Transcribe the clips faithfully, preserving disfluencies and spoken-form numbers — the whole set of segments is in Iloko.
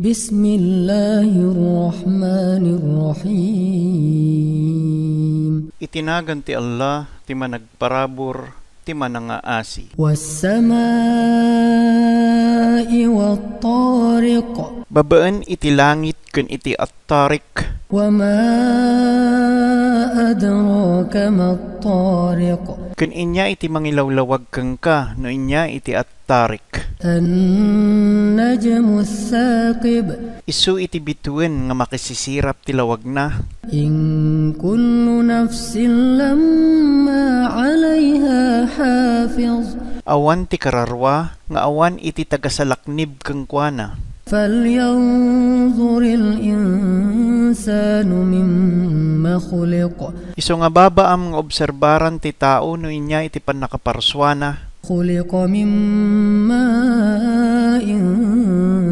بسم الله الرحمن الرحيم. Iti nagan ti Allah, ti Managparabur, ti Manangaasi. والسماء والطارق. Babaen iti langit ken iti At-Tariq. وما أدراك ما الطارق. Ken inya iti mangilawlawag kenka no inya iti At-Tariq. النجم الثاقب. Isu iti bituen nga makisisirap ti lawagna. إن كل نفس لما عليها حافظ. Awan ti kararua nga awan iti tagasalaknib kenkuana. فلينظر الإنسان مم خلق. Isu nga babaam nga obserbaran ti tao no inya iti pannakaparsuana. خلق من ماء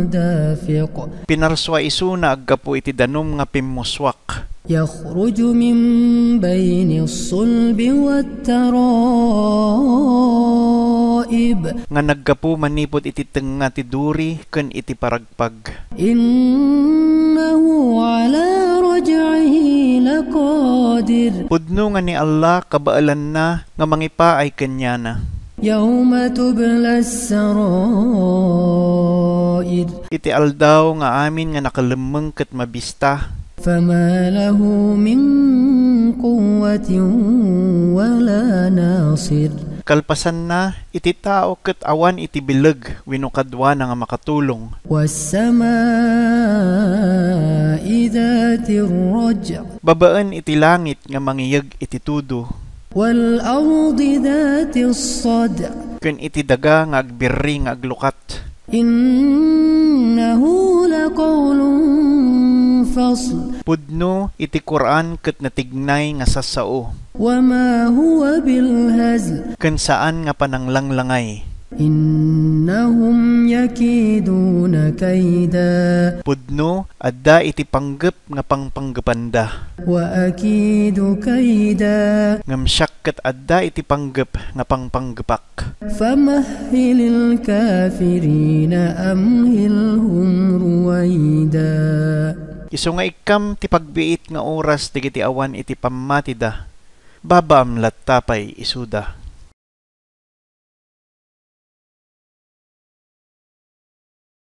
دافق. Pinarsua isuna aggapu iti danum nga pimmuswak. يخرج من بين الصلب والترائب. Nga naggapu manipud iti tengnga ti duri ken iti paragpag. إنه على رجعه لقادر. Pudno nga ni Allah kabaelanna nga mangipaay kaniana. يوم تبلى السرائر. Iti aldaw nga amin nga nakalemmeng ket mabista. فما له من قوة ولا ناصر. Kalpasanna, iti tao ket awan iti bileg wenno kaduana nga makatulong. والسماء ذات الرجع. Babaen iti langit nga mangiyeg iti tudo. والأرض ذات الصدع. Ken iti daga nga agbirri nga aglukat. إنه لقول فصل. Pudno iti Quran ket natignay nga sassao. وما هو بالهزل. Ken saan nga pananglanglangay. إنهم يكيدون كيدا. Pudno, adda iti panggep nga pangpanggepanda. وأكيد كيدا. Ngem siak ket adda iti panggep nga pangpanggepak. فمهل الكافرين أمهلهم رويدا. Isu nga ikkam ti pagbiit nga oras dagiti awan iti pammatida, babaam latta pay isuda.